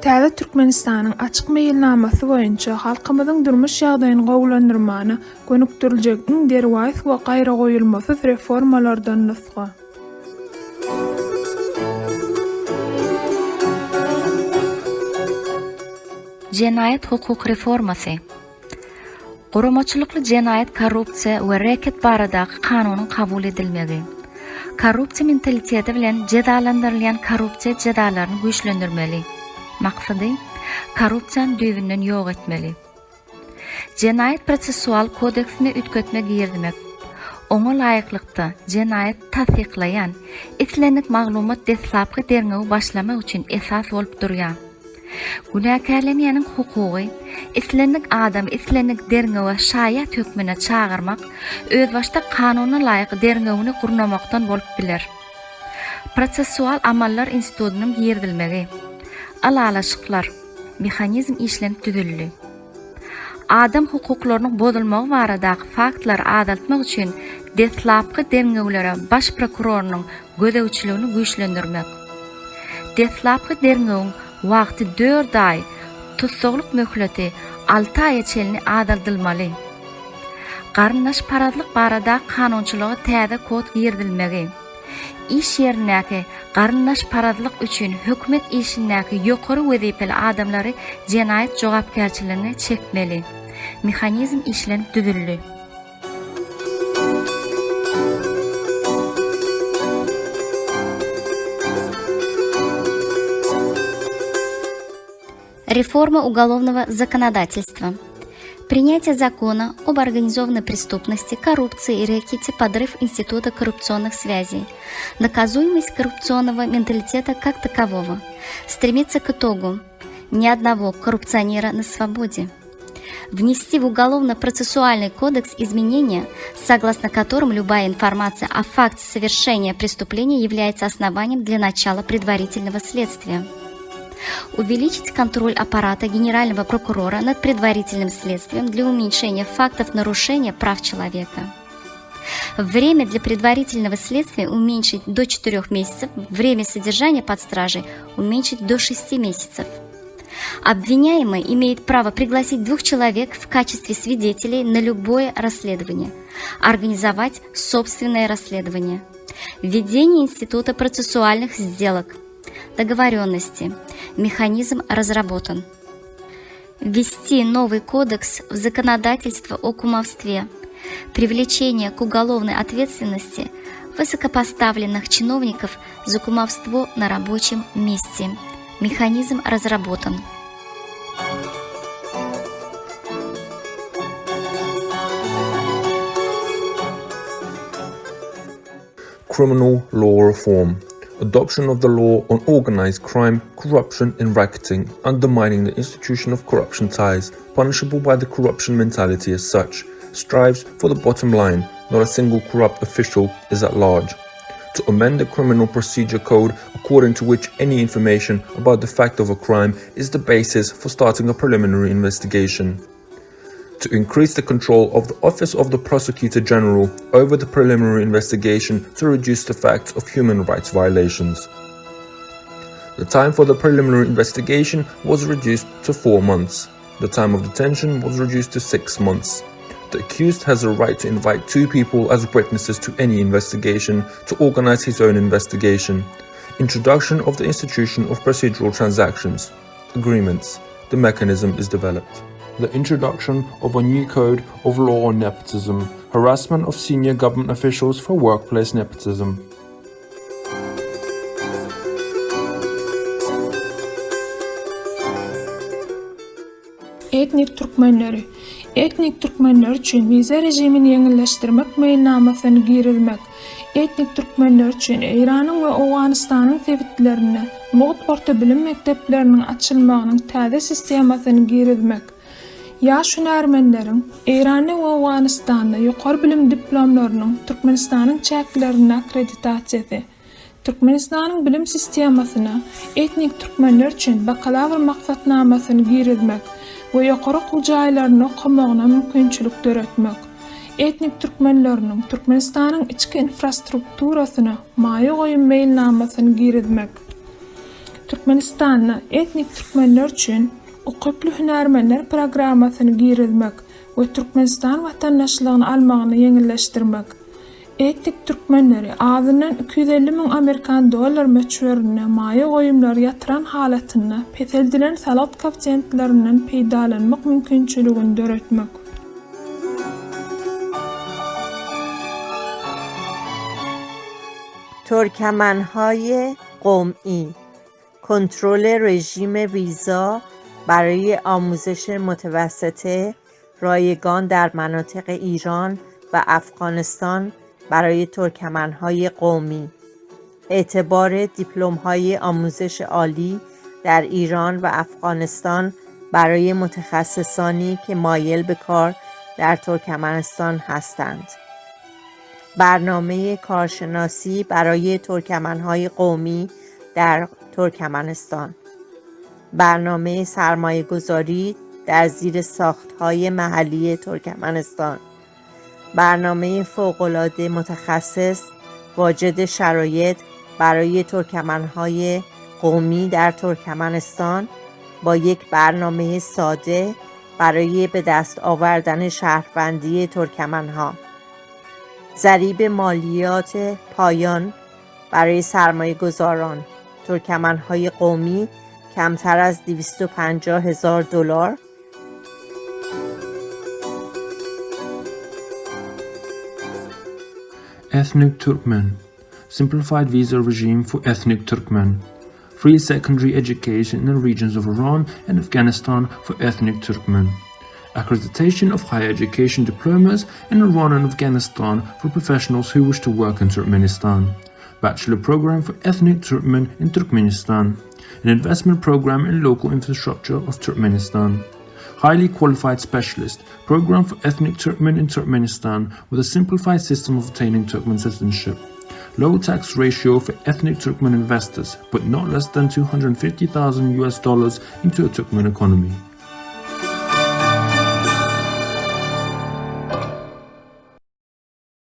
Täze Türkmenistanyň açyk meýilnamasy boýunça halkymyzyň durmuş ýagdaýyny gowulandyrmana gönükdiriljek iň derwaýys we gaýragoýulmasyz reformalardan nusga. Jenaýat hukuk reformasy. Guramaçylykly jenaýat korrupsiýa we reket baradaky kanunyň kabul edilmegi. Korrupsiýa mentaliteti bilen jezalandyrylýan korrupsiýa jezalaryny güýçlendirmeli. Maksady, korrupsiýany düýbünden ýok etmeli. Jenaýat prosessual kodeksine üýtgetme girizmek. Oňa laýyklykda, jenaýat tassyklaýan islendik maglumat deslapky derňewi başlamak üçin esas bolup durýar. Günäkärlenýäniň hukugy, islendik adamy islendik derňewe şaýat hökmünde çagyrmak, özbaşdak kanuna laýyk derňewini gurnamakdan bolup biler. Prosessual amallar institutynyň girizilmegi. Ylalaşyklar. Mehanizm işlenip düzüldi. Adam hukuklarynyň bozulmagy baradaky faktlary azaltmak üçin deslapky derňewlere baş prokurorynyň gözegçiligini güýçlendirmek. Deslapky derňewiň wagty dört aý, tussaglyk möhleti alty aýa çenli azaldylmaly. Garyndaşparazlyk barada kanunçylyga täze kod girizilmegi. Iş ýerindäki garyndaşparazlyk üçin hökümet işindäki ýokary wezipeli adamlary jenaýat jogapkärçiligine çekmeli. Mehanizm işlenip düzüldi. Реформа уголовного законодательства. Принятие закона об организованной преступности, коррупции и рэкете, подрыв института коррупционных связей, наказуемость коррупционного менталитета как такового, стремится к итогу ни одного коррупционера на свободе внести в Уголовно-процессуальный кодекс изменения, согласно которым любая информация о факте совершения преступления является основанием для начала предварительного следствия. Увеличить контроль аппарата генерального прокурора над предварительным следствием для уменьшения фактов нарушения прав человека. Время для предварительного следствия уменьшить до 4 месяцев, время содержания под стражей уменьшить до 6 месяцев. Обвиняемый имеет право пригласить двух человек в качестве свидетелей на любое расследование, организовать собственное расследование. Введение института процессуальных сделок, договоренности, механизм разработан. Ввести новый кодекс в законодательство о кумовстве, привлечение к уголовной ответственности высокопоставленных чиновников за кумовство на рабочем месте. Механизм разработан. Criminal law reform. Adoption of the law on organized crime, corruption and racketing, undermining the institution of corruption ties, punishable by the corruption mentality as such, strives for the bottom line, not a single corrupt official is at large. To amend the Criminal Procedure Code, according to which any information about the fact of a crime is the basis for starting a preliminary investigation. To increase the control of the Office of the Prosecutor General over the preliminary investigation to reduce the facts of human rights violations. The time for the preliminary investigation was reduced to four months. The time of detention was reduced to six months. The accused has a right to invite two people as witnesses to any investigation to organize his own investigation. Introduction of the institution of procedural transactions. Agreements. The mechanism is developed. The introduction of a new code of law on nepotism, harassment of senior government officials for workplace nepotism. Etnik türkmenleri. Etnik türkmenler üçin wiza režimini ýeňilleşdirmek meýilnamasyny girizmek. Etnik türkmenler üçin Eýranyň we Owganystanyň sebitlerinde mugt orta bilim mekdepleriniň açylmagynyň täze sistemasyny girizmek. Ýaş hünärmenleriň Eýranda we Owganystanda ýokary bilim diplomlarynyň Türkmenistanyň çäklerinde akkreditasiýasy. Türkmenistanyň bilim sistemasyna etnik türkmenler üçin bakalawr maksatnamasyny girizmek we ýokary okuw jaýlarynda okamagyna mümkinçilik döretmek. Etnik türkmenleriniň Türkmenistanyň içki infrastrukturasyna maýa goýum meýilnamasyny girizmek. Türkmenistanda etnik türkmenler üçin Ukyply hünärmenler programmasyny girizmek we Türkmenistan watandaşlygyny almagyny ýeňilleşdirmek. Etnik türkmenleri azyndan 250 müň amerikan dollar möçberinde maýa goýumlary ýatyran halatynda peseldilen salgyt koeffisiýentlerinden peýdalanmak mümkinçiligini döretmek. ترکمنهای قمعی کنترل رژیم ویزا برای آموزش متوسطه رایگان در مناطق ایران و افغانستان برای ترکمنهای قومی اعتبار دیپلم‌های آموزش عالی در ایران و افغانستان برای متخصصانی که مایل به کار در ترکمنستان هستند. برنامه کارشناسی برای ترکمنهای قومی در ترکمنستان برنامه سرمایه گذاری در زیر ساختهای محلی ترکمنستان برنامه فوقالعاده متخصص واجد شرایط برای ترکمنهای قومی در ترکمنستان با یک برنامه ساده برای به دست آوردن شهروندی ترکمنها ضریب مالیات پایان برای سرمایه گذاران ترکمنهای قومی کمتر از 250 هزار دلار Ethnic Turkmen Simplified visa regime for ethnic Turkmen. Free secondary education in the regions of Iran and Afghanistan for ethnic Turkmen. Accreditation of higher education diplomas in Iran and Afghanistan for professionals who wish to work in Turkmenistan. Bachelor program for ethnic Turkmen in Turkmenistan. An investment program in local infrastructure of Turkmenistan. Highly qualified specialist program for ethnic Turkmen in Turkmenistan with a simplified system of obtaining Turkmen citizenship. Low tax ratio for ethnic Turkmen investors, but not less than 250,000 US dollars into a Turkmen economy.